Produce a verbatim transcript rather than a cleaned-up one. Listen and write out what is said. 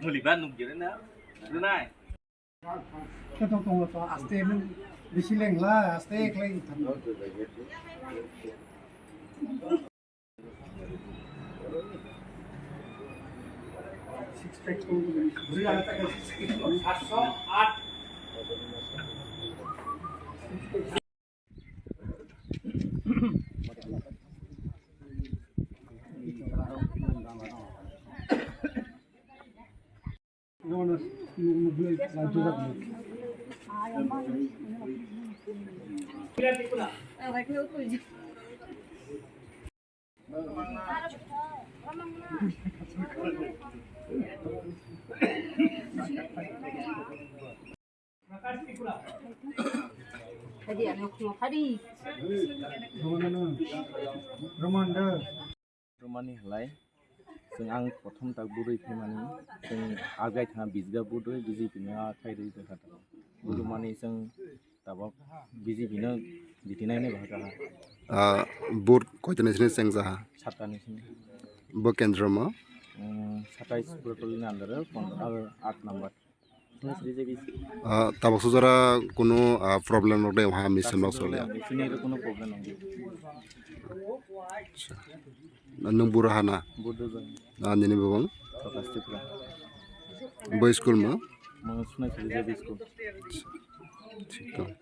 Muli ba nuk jere na. Runai. Khe tong tongo to, aste nung bisi lengla, aste khlai thang. Six pack tong. Hadi, ano, kumo, hadi. Romani halai, chwng ang prothom tak budui phaimani, chwng agai thana bijga budui B J P ni a khairwi tongkha. Budumani chwng tabok B J P no jitinai ni bahai kaha. Ah, vote koitani sini chengjaha? Satta ni sini. Bo kendro mo? Um, satais Purtuli ni under o pondro, ah, aat number. Ah, tabok sujara kunu, ah, problem rok de ha mission rok solya. Sini ro kunu problem nang. Acha. Nung bura hana? Budu jan. Ah, nini bubung? Prakash Tripura. Bo school mo? Mo Sunai Suri J B school. Thik tong.